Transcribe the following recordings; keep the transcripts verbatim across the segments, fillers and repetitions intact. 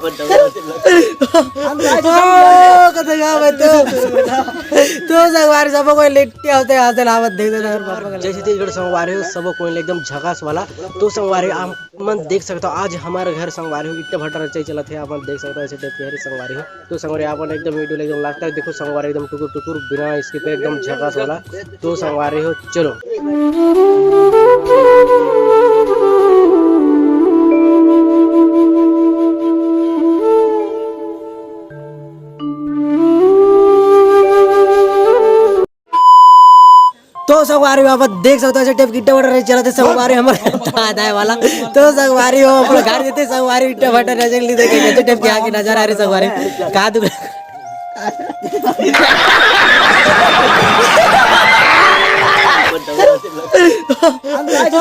ओ, कतका भाई तो। तो संगवारी सबो कोई लिट्टी होते हाथ से लावत देख देता और पापा का जय छत्तीसगढ़ संगवारी हो, सबो कोई एकदम झकास वाला। तो संगवारी आप मन देख सकते हो, आज हमारे घर संगवारी हो इट्टा भट्टा रचाई चलत है, आप मन देख सकते हो ऐसे टाइप के हरे संगवारी हो। तो संगवारी आप मन एकदम वीडियो एकदम लास्ट तक देखो संगवारी, एकदम टुकुर टुकुर बिना इसके पे एकदम झकास वाला। तो संगवारी हो चलो। तो संगवारी हो, आप देख सकते हो ऐसे टाइप की इट्टा भट्टा रचाई चलत है संगवारी हमारे दादा है वाला। तो संगवारी हो अपना घर देते संगवारी इट्टा भट्टा रचाई ली देखे कैसे टाइप की आके नजर आ रही संगवारी। का दुख ओ,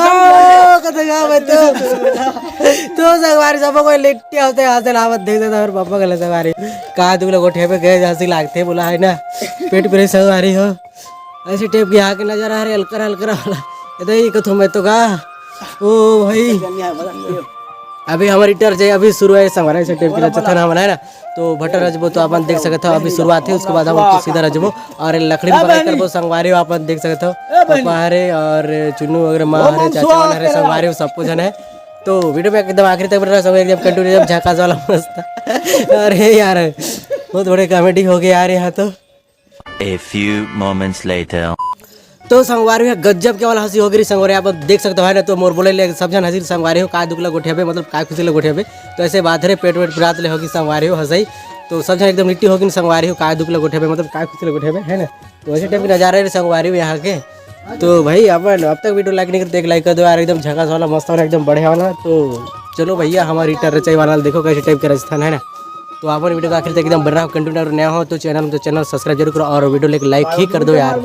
कतका भाई तो। तो संगवारी सबो कोई लिट्टी होते हाथ से लावत देख देता और पापा गले संगवारी। का दुख लो गोठे पे गए जैसी लागते बोला है ना। पेट पूरे संगवारी हो। ऐसे टाइप की आके नजर आ रही हल्का हल्का वाला। ये तो ये कथो मैं तो का। ओ भाई। अभी हमारी इट्टा रचाई अभी शुरू है संगवारी, ऐसे टाइप की रचथन हमन है ना। तो भट्टा रचबो तो अपन देख सकत हो अभी शुरुआत है, उसके बाद हम तो सीधा रचबो और लकड़ी में पकाई करबो संगवारी हो, अपन देख सकत हो। पापा हरे और चुन्नू वगैरह माँ हरे चाचा मन हरे संगवारी हो सबको झन है। तो वीडियो में एकदम आखिरी तक बने रहो संगवारी, एकदम कंटिन्यू एकदम झकास वाला मस्त। अरे यार बहुत बड़े कॉमेडी हो गए यार यहाँ तो। A few moments later. तो संगवारी हो गजब के वाला हंसी हो गई संगवारी, आप देख सकते हो है ना। तो मोर बोले ले सब झन हंसी संगवारी हो, का दुख ला गोठियाबे मतलब का खुशी ला गोठियाबे। तो ऐसे बात रे पेट वेट पुरात ले होगी संगवारी हो हंसई। तो सब झन एकदम लिट्टी होगी संगवारी हो, का दुख ला गोठियाबे मतलब का खुशी ला गोठियाबे है ना। तो ऐसे टाइप के नजारा है संगवारी हो यहाँ के। तो भाई अपन अब तक वीडियो लाइक नहीं करते एक लाइक कर दो यार, एकदम झकास वाला मस्त वाला एकदम बढ़िया वाला। तो चलो भैया हमारी इट्टा रचाई वाला देखो कैसे टाइप का राजस्थान है ना। तो आप वीडियो का आखिर तक एकदम बन रहा हो कंटिन्यू और नया हो तो चैनल तो चैनल सब्सक्राइब जरूर करो और वीडियो लेके लाइक ही कर दो यार।